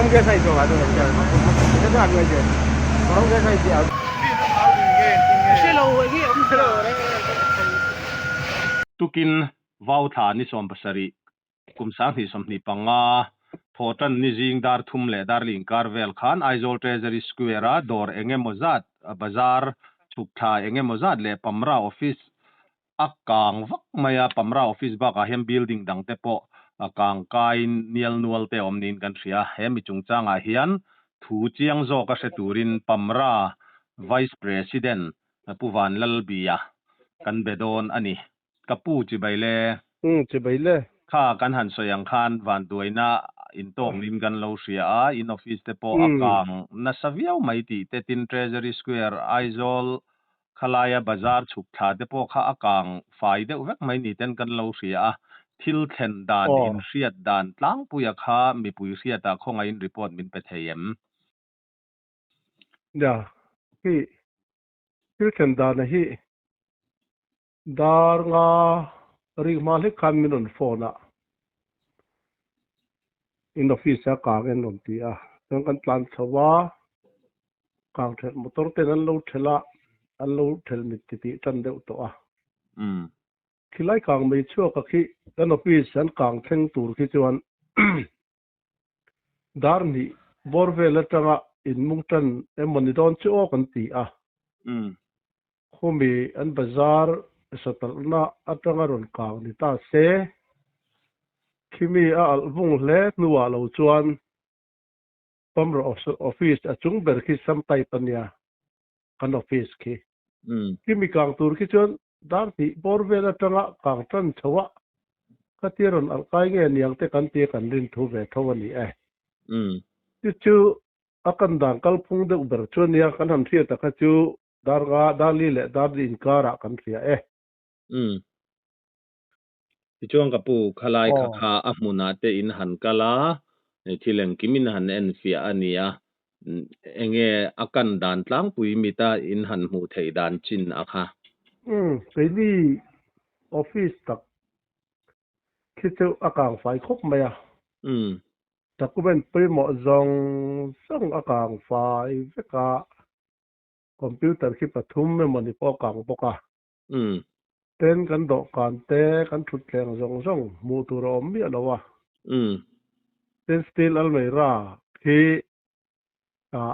Tukin vau thla ni 70 kum 2025 thawhtan ni zing dar 3 leh dar li inkar vel khan Aizawl Treasury Square a dawr engemaw zat bazar chhuk thla engemaw zat leh Pamra office a kang vak mai a, Pamra office bakah hian building dang te pawh kang kai nial nual te awm niin kan hria. He mi chungchangah hian thu chiang zawk a hre turin Pamra Vice President Pu Vanlalbia kan be dawn a ni. Ka pu chibai le. Umm chibai le. Kha kan han sawi ang khan vanduaina intawk niin kan lo hria a, in office te pawh a kang nasa viau mai tih te tin Treasury Square Aizawl Khalaia bazar chhuk thla te pawh kha a kang fai deuh vek mai ni ten kan lo hria a, thil thlen dan in hriat dan tlangpuia kha mipui hriatah khawngaihin report min pe thei em? Nia, hi thil thlen dana hi dar nga rik hma hlek khan min rawn phone a, in office a kang en rawn ti a, chuan kan tlan chho a, kang thelh motor ten an lo thelh a, an lo thelh mit ti tih tan deuh tawh a. Khilai kang mei chhuak a khi kan office an kang thleng tur khi chuan dar hnih bawr vel atanga inmung tan emaw ni dawn chu aw kan ti a. Khumi an bazar satalhna atanga rawn kang ni ta se, khimi a alh vung hle hnuah lo chuan Pamra office a chung ber khi sam type a nia, kan office khi. Khimi kang tur khi chuan dar hnih bawr vel atanga kang tan chho a, khatia rawn alh kai nge niang te kan tia kan rin thu ve tho a ni e. Chu chu a kan dan kalphung deuh ber chu a nia, kan han hriat a kha chu Dar nga, dar li leh dar li inkarah kan hria e. Umm. Tichuan ka pu, khalai kha kha a hmunah te in han kal a, thil engkim in han en fiah a ni a, enge a kan dan tlangpui mita in han hmuh theih dan chin a kha? Umm, keini office tak khi chu a kang fai khawp mai a. Umm. Document pawimawh zawng zawng a kang fai vek a. Computer khi pathum emaw ni pawh a kang bawk a. Ten kan dawhkan te, kan thutthleng zawng zawng hmuh tur a awm miah lo a. Ten steel almeira khi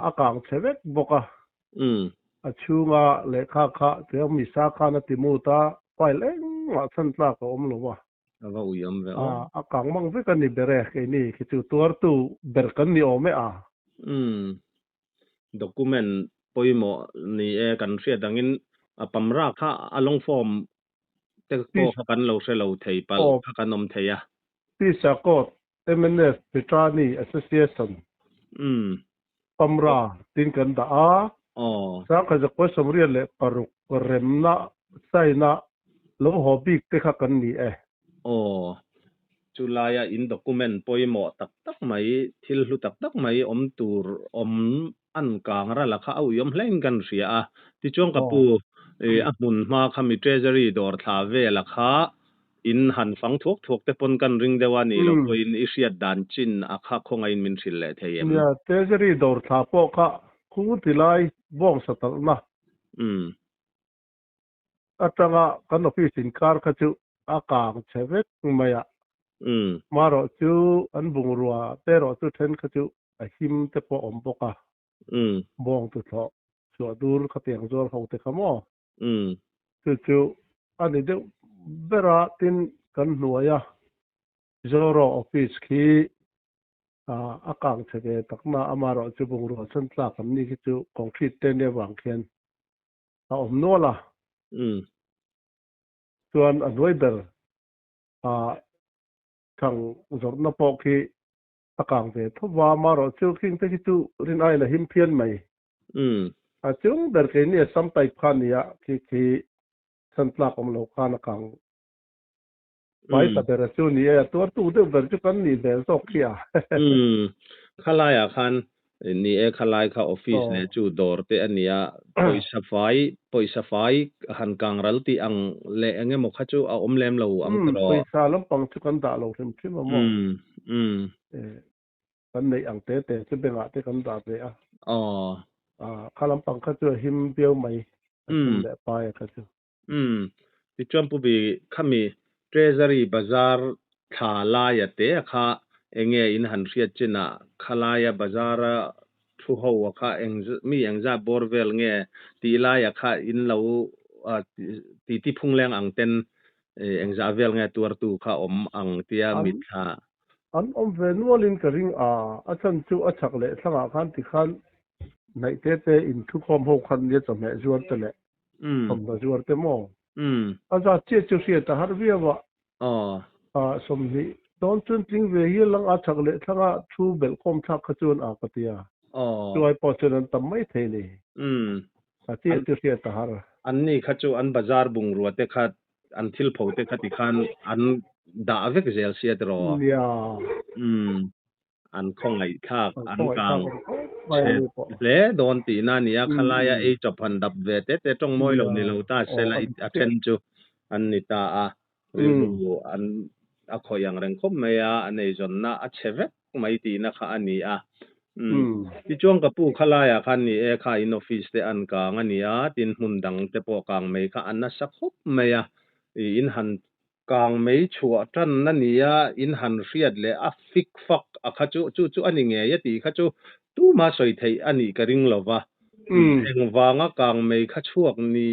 a kang chhe vek bawk a. A chhunga lehkha kha tiang misa khan a ti mut a, file engmah chhan tlak a awm lo a. A va ui awm ve aw. A kang mang vek a ni ber e, keini khi chu tuartu ber kan ni awm e a. Document pawimawh ni e kan hriat angin a pamra kha a long form te pawh kha kan lo hre lo thei palh kha kan awm thei a. Pisa Court mnf Pitrani Association pamra tin kan dah a, Sangkhazakuai 96 remna sign-a lo haw bik te kha kan ni e. Aw, chulaia in document pawimawh tak tak mai, thil hlu tak tak mai awm tur awm an kang ral a kha a uiawm hlein kan hria a. Tichuan ka pu, a hmun hma kha mi treasury dawr thla vel a kha in han fang thuak thuak te pawn kan ring deuh a nih loh pawhin i hriat dan chin a kha khawngain min hrilh leh thei em? Nia, treasury dawr thla pawh kha khur ti lai bawng sa talhna. Atanga kan office inkar kha chu a kang chhe vek mai a. Marawh chu an bungrua te erawh chu then kha chu a him te pawh a awm bawk a. Bawng tuthlawh chhuah dur kha tiang zuar ho te kha maw? Chu chu a ni deuh ber a, tin kan hnuaia Zoro office khi a kang chhe ve takna amarawh chu bungrua chhan tlak an ni khi chu concrete te nia vang khian a awm nual a. Chuan a hnuai ber ah thang zawrhna pawh khi a kang ve tho va, amarawh chu khing te khi chu rin aiin a him phian mai. A chung ber keini a sam type kha a nia, khi khi chhan tlak awm lo khan a kang fai ta ber a chu ni e, a tuartu deuh ber chu kan nih hmel zawk khi a. Khalaiah khan Ni e, khalai kha office leh chu dawr te a nia, pawisa fai, pawisa fai han kang ral tih ang leh eng emaw kha chu a awm lem lo ang tiraw? Pawisa lampang chu kan dah lo hrim hrim a maw? Kan neih ang te te chu bank ah te kan dah ve a. Aw. A kha lampang kha chu a him viau mai a sum leh pai a kha chu. Umm. Tichuan Pu Bi, khami Treasury bazar thla laia te a kha enge in han hriat chin ah khalaia bazar a thu ho a kha eng mi engzat bawr vel nge tih laia kha in lo titi phungleng ang ten engzah vel nge tuartu kha awm ang tia An mitthla. An awm ve nualin ka ring a, a chhan chu a chhak leh thlangah khan tikhan hnaih te te in thukhawm ho khan nia chawhmeh zuar te leh thawmhnaw zuar te maw? A zat chiah chu hriat a har viau a. 20 dawn chuan tling ve hial ang a chhak leh thlanga thu belhkhawm thlak kha chuan a ka ti a. Chu ai pawh chuan an tam mai thei ni. A chiah chu hriat a har. Anni kha chu an bazar bungrua te kha an thil pho te kha tikhan an dah vek zel sia tiraw? Nia. Umm. An khawngaih thlak, an kang chhe hle dawn tihna a nia, khalaia ei chawp han dap ve te te tawng mawi lo ni lo ta se la a then chu an ni ta a, rilru an a khawih ang reng khawp mai a, an eizawnna a chhe vek mai tihna kha a ni a. Umm. Tichuan ka pu khalaiah khan ni e, kha in office te an kang a ni a, tin hmun dang te pawh kang mai kha a nasa khawp mai a, in han Kang mei chhuah tan a nia in han hriat leh a fik fak a kha chu chu chu a ni ngei a tih kha chu tuma sawi theih a nih ka ring lo va. Engvanga kang mei kha chhuak ni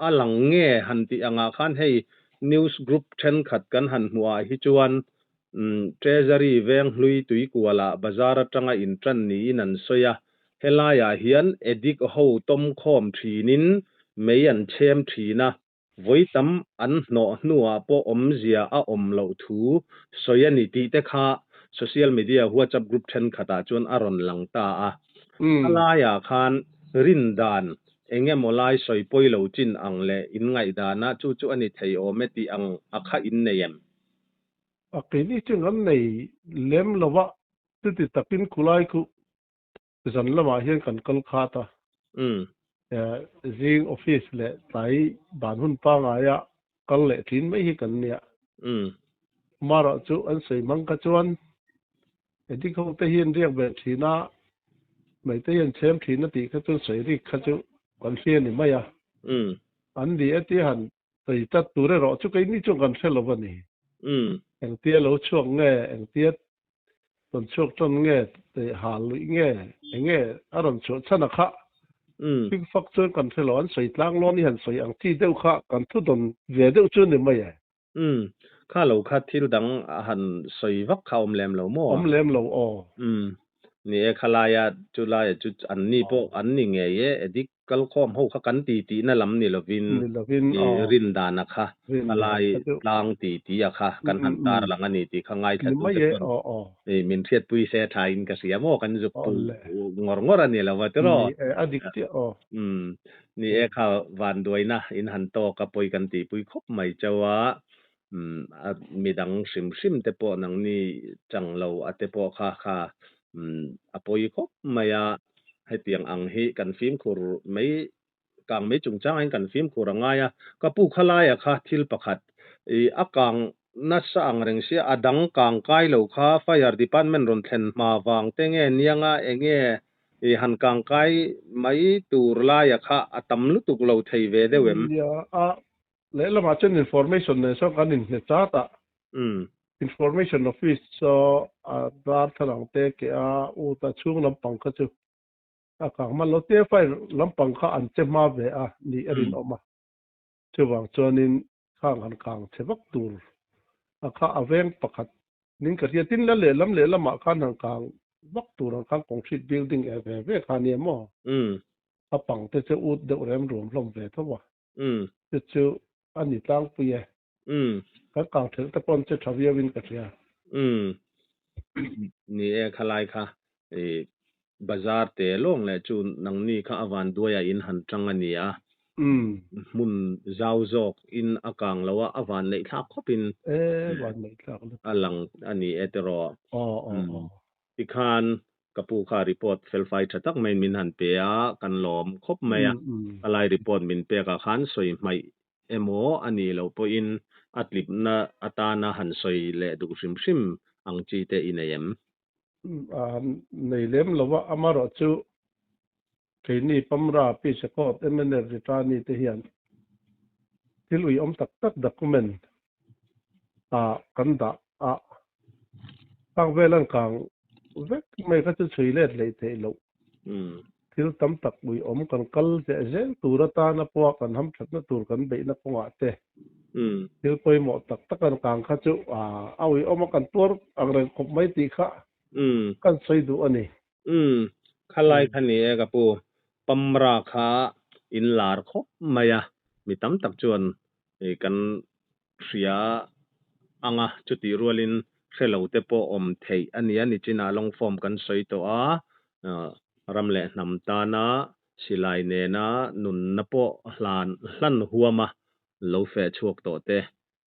a lang nge han tih angah khan hei news group thenkhat kan han hmuh ah hi chuan Treasury veng hlui tuikualah bazar atanga intan niin an sawi a, helaiah hian addict ho tawmkhawm thinin mei an chhem thin a, Vawi tam an hnawh hnuah pawh awmzia a awm loh thu sawi a ni tih te kha social media WhatsApp group thenkhatah chuan a rawn lang ta a. A laiah khan rin dan eng emaw lai sawi pawi lo chin ang leh in ngaihdanah chu chu a ni thei awm e tih ang a kha in nei em? A keini chu kan nei lem lo a, chuti takin khulai khu Zan lamah hian kan kal khat a. Zing office leh tlai ban hun pangaia kal leh thin mai hi kan nia. Mara chu an sawi hmang kha chuan Edik ho te hian riak ve thin a, mai te hian chhem thin a tih kha chuan sawi rik kha chu kan hria ni mai a. An ni e tia han sawi tat tur erawh chu keini chuan kan hre lo a ni. Engtia lo chhuak nge, engtia Rawn chhuak tan nge, teh hal luih nge, eng nge a rawn chhuah chhan a kha? Thing fak chuan kan hre lo, an sawi tlang lawn i han sawi ang chi deuh kha kan thu dawn ve deuh chu ni mai e. Umm, kha lo kha thil dang a han sawi vak kha awm lem lo maw? Awm lem lo aw. Umm, ni e khalaia chu laia chu an ni pawh an ni ngei e, edik Kalkhawm ho kha kan ti tihna lam ni lovin i rin dana kha a lai tlang ti ti a kha kan han tar lang a ni tih kha ngaithla tu te chuan i min hriatpui se tha in ka hria maw kan zuk pu ngawr ngawr a ni lo va tiraw? Umm ni e kha vanduaina in han tawk a pawi kan tihpui khawp mai chauh a, umm a midang hrim hrim te pawh nangni chang lo a te pawh kha kha umm a pawi khawp mai a. Hetiang ang hi kan fimkhur mai, kang mai chungchangah hian kan fimkhur a ngai a. Ka pu khalaia kha thil pakhat i a kang nasa ang reng sia, a dang kang kai lo kha Fire Department rawn thlen hma vang te nge nianga enge i han kang kai mai tur laia kha a tam lutuk lo thei ve deuh em? Nia, a lehlamah chuan information nen sawn kan inhne chat a. Information Office chu a darthlalang te ke a ut a chhung lampang kha chu a kang hman lo te fire lampang kha an che hma ve a nih a rinawm a, chuvang chuanin khang han kang chhe vak tur a kha a veng pakhat ning ka hria tin la lehlam lehlamah khan han kang vak tur ang khan concrete building e ve ve kha nia maw a pang te chu ut deuh rem ruam hlawm ve tho a chu chu a ni tlangpui e. Kan kang thelh te pawn che tha viau in ka hria. Umm. Ni e khalai kha i bazar te lawng leh chu nangni kha a van duai ah in han tang a ni a. Hmun zau zawk in a kang lo a, a van neih thlak khawp in E van neih thlak lutuk. A lang a ni e tiraw. Aw aw aw. Tikhan ka pu kha report felfai tha tak maiin min han pe a, kan lawm khawp mai a. Khalai report min pek ah khan sawi hmaih emaw a nih loh pawhin a tlipna atana han sawi leh duh hrim hrim ang chi te i nei em? nei lem lo a, amaherawhchu keini Pamra, Pisakawt, mnf Ritani te hian thil uiawm tak tak document ah kan dah a, khang vel an kang vek mai kha chu chhui let leh theih loh. Thil tam tak uiawm kan kal zeh zel tur atana pawha kan hamthatna tur kan beihna kawngah te thil pawimawh tak tak an kang kha chu a uiawm a kan tuar ang reng khawp mai tih kha kan sawi duh a ni. Umm, khalai kha ni e ka pu, Pamra kha in lar khawp mai a, mi tam tak chuan kan hria ang a, chutih rualin hre lo te pawh awm theih a nia, nichinah long form kan sawi tawh a, ram leh hnam tana silai nena nunna pawh hlan hlan huama lo feh chhuak tawh te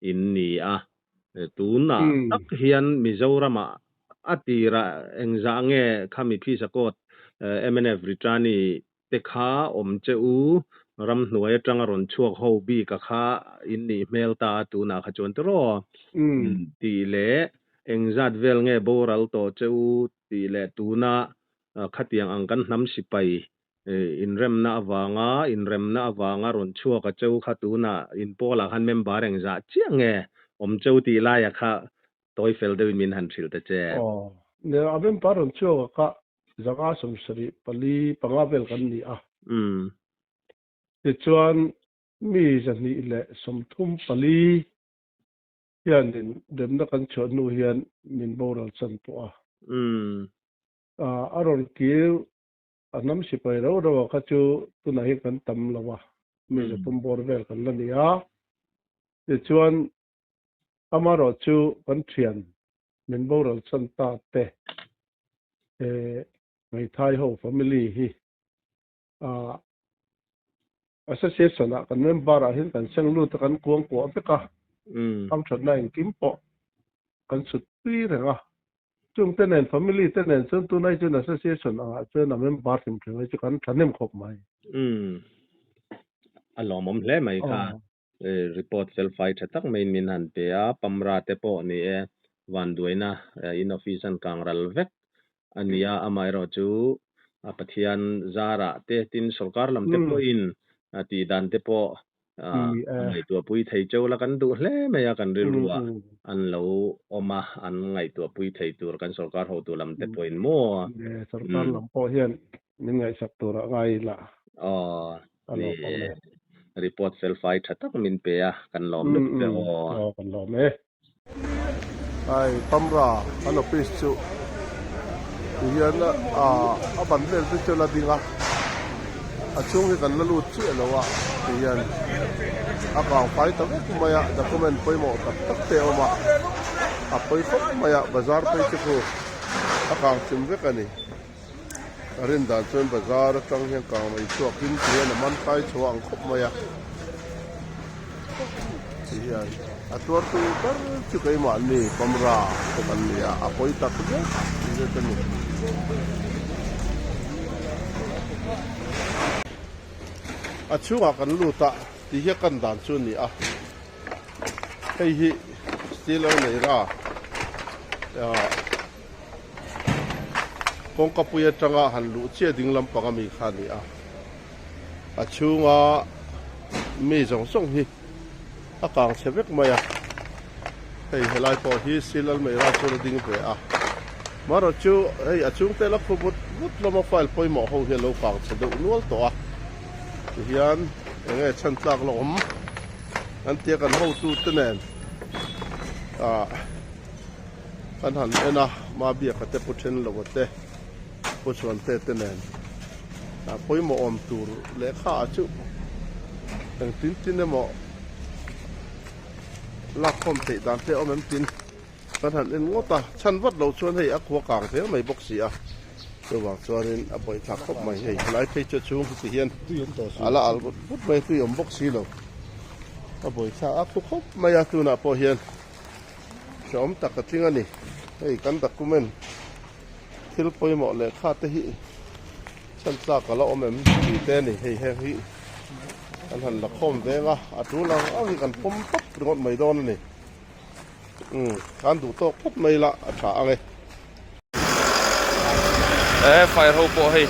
in ni a, tunah tak hian Mizoramah a tirah engzah nge khami phisa court mnf Ritani te kha awm che u, ramhnuai atanga rawn chhuak ho bik a kha in nih hmel ta a tunah kha chuan tiraw tih leh engzat vel nge boral tawh che u tih leh tuna khatiang ang kan hnam sipai inremna avanga inremna avanga rawn chhuak a cheu kha tunah in pawlah khan member engzah chiah nge awm cheu tih laia kha tawi fel deuhin min han hrilh ta che. Aw, nia a member rawn chhuak a kha zanga sawmsarih pali panga vel kan ni a. Tichuan mi 234 hianin remna kan chhuah hnu hian min boral chan pawh a. A rawn kir A hnam sipai rau rau ah kha chu tunah hian kan tam lo a, mi zathum bawr vel kan la ni a. Tichuan amaherawh chu kan thian min boral chan ta te he hmeithai ho family hi ah association ah kan member ah hian kan seng lut a kan kuang kuah vek a, hamthatna engkim pawh kan chhut pui reng a. Chung te nen family te nen chuan tunai chuan association angah chuan a member hrim hrim hi chu kan thahnem khawp mai. Umm. A lawmawm hle mai kha. Report fel fai tha tak maiin min han pe a, Pamra te pawh ni e, vanduaina in office an kang ral vek a nia, amaherawh chu Pathian zarah te tin sorkar lam te pawhin tih dan te pawh ngaihtuah pui thei cheu la kan duh hle mai a, kan rilruah an lo awm a, an ngaihtuah pui thei tur kan sorkar hotu lam te pawhin maw? Sorkar lam pawh hian min ngaihsak tur a ngai la. Aw, ni e. Report fel fai tha tak min pe a, kan lawm lutuk e aw. Aw, kan lawm e. Ai Pamra an office chu tihian a ban vel te chu la ding a a chhung hi kan la lut chiah lo a tihian a kang fai ta vek mai a document pawimawh tak tak te a awm a a pawi khawp mai a bazar phei chu khu a kang chim vek a ni a rin dan chuan bazar atang hian kang mai chhuak in tihian a man kai chhuah ang khawp mai a tihian a tuar tu ber chu keimahni pamra te kan ni a a pawi tak zet zet a ni. A chhungah kan lut a tih hi a kan dan chu a ni a hei hi steel almeira ah kawngka pui atanga han luh chiah ding lampang ami kha a ni a a chhunga mi zawng zawng hi a kang chhe vek mai a hei helai pawh hi sil almeira chuan a ding ve a marawh chu hei a chhungte la khu vut vut hlawm a file pawimawh ho hi a lo kang chhe deuh nual tawh a tihian eng nge chhan tlak la awm an tia kan hotute nen ah. Kan han en a, Mabiaka te Pu Thenloa te, Pu Chhuante te nen a pawimawh awm tur lehkha ah chu engtin tin emaw lakkhawm theih dan te awm em tin kan han en ngawt a, chhan vat lo chuan hei a khua kang zel mai bawk si a, chuvang chuanin a bawihthak khawp mai hei helai phei chu a chhung hi ti hian a la al vut vut mai tui awm bawk si lo a bawihthak a khu khawp mai a tunah pawh hian. Hrehawm tak a tling a ni. Hei kan document thil pawimawh lehkha te hi chhan tlak a la awm em tih te a ni. Hei heng hi kan han la khawm veng a, a tul ang ang hi kan pawm tawp ringawt mai dawn a ni. Umm kan duh tawk phawt mai la a tha ang e. E fire ho pawh hei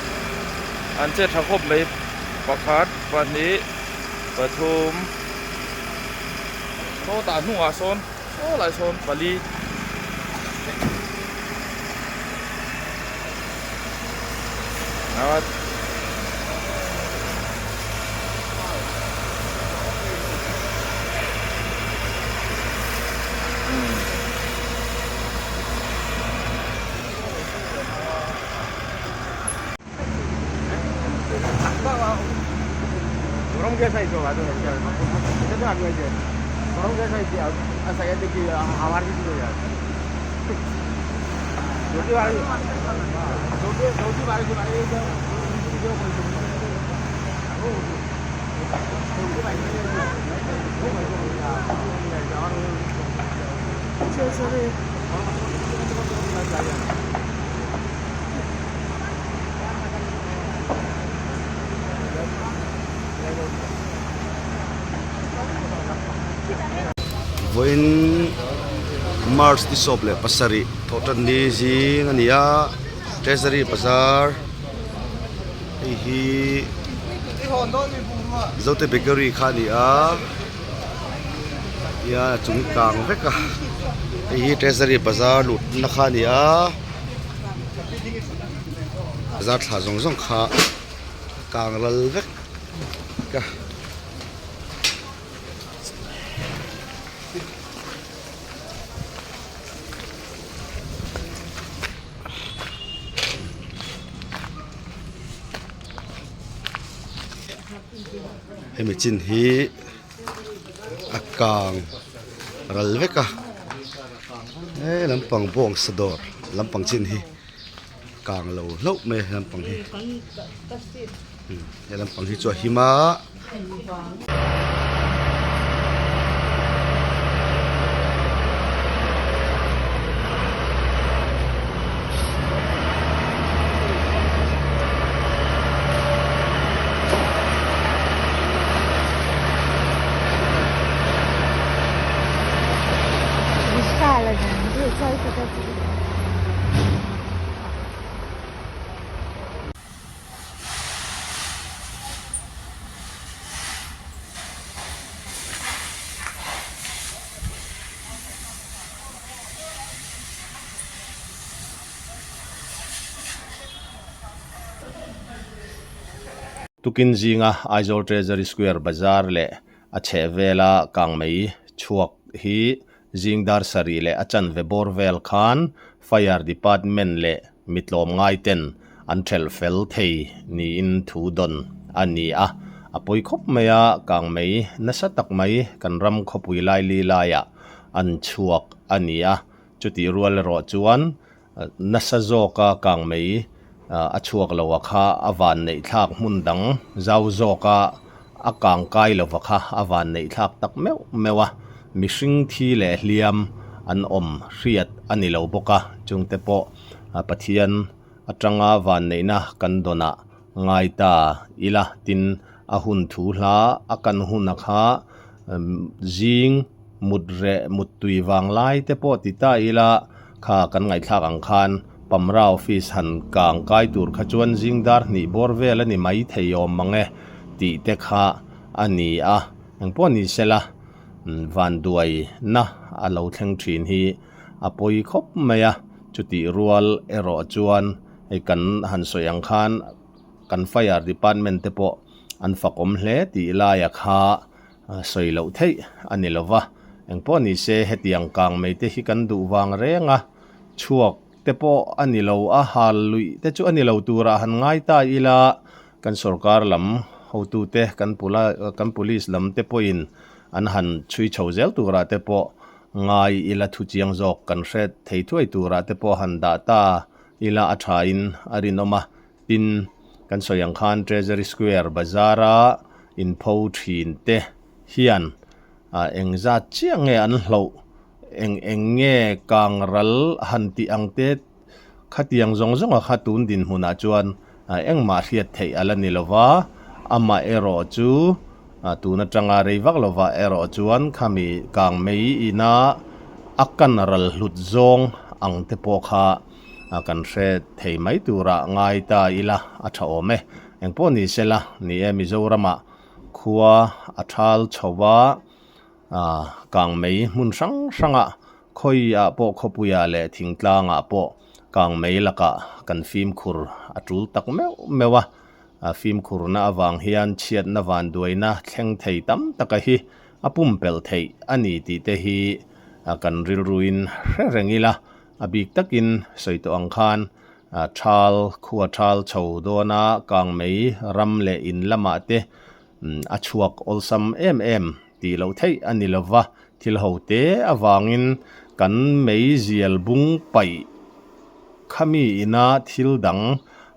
an che tha khawp mai pakhat pahnih pathum sawtah hnungah sawn saw lai sawn pali. Vawiin March ni sawp leh pasarih thawhtan ni zing a ni a Treasury bazar hei hi Zote bakery kha a ni a. Hian a chung kang vek a hei hi treasury bazar lut na kha a ni a bazar thla zawng zawng kha a kang ral vek a. Hemi chin hi a kang ral vek a he lampang bawngsa dawr lampang chin hi kang lo hlauh mai a he lampang hi he lampang hi chu a him a. Tukin zinga Aizawl Treasury Square bazar leh a chhehvela kangmei chhuak hi zing dar sarih leh a chanve bawr vel khan Fire Department leh mi tlawmngai ten an thelh fel thei niin thu dawn a ni a. A pawi khawp mai a, kangmei nasa tak mai kan ram khawpui laili laiah an chhuak a ni a. Chutih rual erawh chuan nasa zawka kangmei a chhuak lo a kha a van neih thlak hmun dang zau zawka a kang kai lova kha a van neih thlak tak meuh meuh a, mihring thi leh hliam an awm hriat a ni lo bawk a, chungte pawh Pathian atanga van neihna kan dawnah ngai ta ila tin a hun thu hla a kan hun a kha zing mut reh mut tui vang lai te pawh ti ta ila kha kan ngaihthlak ang khan Pamra office han kang kai tur kha chuan zing dar hnih bawr vel a ni mai thei awm mang e tih te kha a ni a, engpawh ni sela vanduai na a lo thleng thin hi a pawi khawp mai a, chutih rual erawh chuan hei kan han sawi ang khan kan fire department te pawh an fakawm hle tih laia kha sawi loh theih a ni lo va, engpawh ni se hetiang kang mai te hi kan duh vang reng a, chhuak te pawh a ni lo a, hal luih te chu a ni lo turah han ngai ta ila kan sorkar lam hotute kan pula kan police lam te pawhin an han chhui chho zel turah te pawh ngai ila thu chiang zawk kan hre thei thuai turah te pawh han dah ta ila a thain a rinawm a. Tin, kan sawi ang khan Treasury Square bazara inpho thin te hian engzat chiah nge an hloh, eng eng nge kang ral han tih ang te khatiang zawng zawnga kha tun dinhmunah chuan engmah hriat theih a la ni lo va, amaherawh chu tun atanga rei vak lovah erawh chuan khami kang mai ina a kan ral hlut zawng ang te pawh kha. kan hre thei mai tura ngai ta ila a tha awm e. Engpawh ni sela, ni e Mizoramah khua a thal chho a, kangmei hmun hrang hrangah khawiah pawh khawpuiah leh thingtlangah pawh kangmei lakah kan fimkhur a tul tak meuh meuh a. Fimkhurna avang hian chhiatna vanduaina thleng thei tam taka hi a pumpelh theih a ni tih te hi kan rilruin hre reng ila, a bik takin sawi tawh ang khan thal khua thal chho dawna kangmei ram leh in lamah te a chhuak awlsam em em tih loh theih a ni lova, thil ho te avangin kan meizial bung paih khami ina thil dang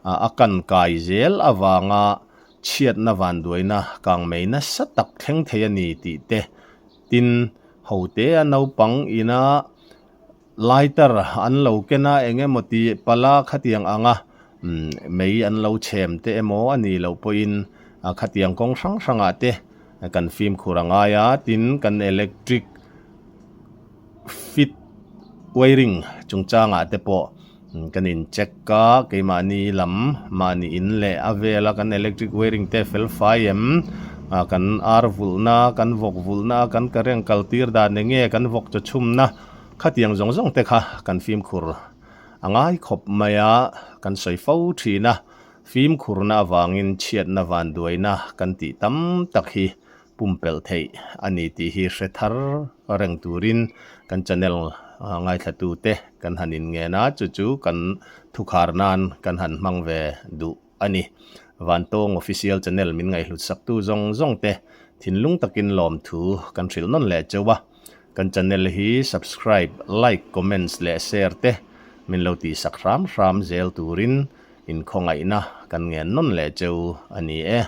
a kan kai zel avanga chhiatna vanduaina kangmei nasa tak thleng thei a ni tih te, tin ho te a naupang ina lighter an lo ken a eng emaw tih pala khatiang anga mei an lo chhem te emaw a nih loh pawhin khatiang kawng hrang hrangah te kan fimkhur a ngai a, tin kan electric fit wiring chungchangah te pawh kan in check a, keimahni lam mahni in leh a vela kan electric wiring te fel fai em, kan ar vulhna, kan vawk vulhna, kan current kal tir dan eng nge kan vawk chaw chhumna khatiang zawng zawng te kha kan fimkhur a ngai khawp mai a, kan sawi fo thin a, fimkhurna avangin chhiatna vanduaina kan tih tam tak hi pumpelh theih a ni tih hi hre thar reng turin kan channel ngaithlatute kan han inngen a, chu chu kan thukhar nan kan han hmang ve duh a ni. Vantawng Official Channel min ngaihhlut saktu zawng zawng te thinlung takin lawmthu kan hrilh nawn leh cheu a, kan channel hi subscribe, like, comments leh share te min lo tihsak hram hram zel turin inkhawngaihna kan ngen nawn leh cheu a ni e.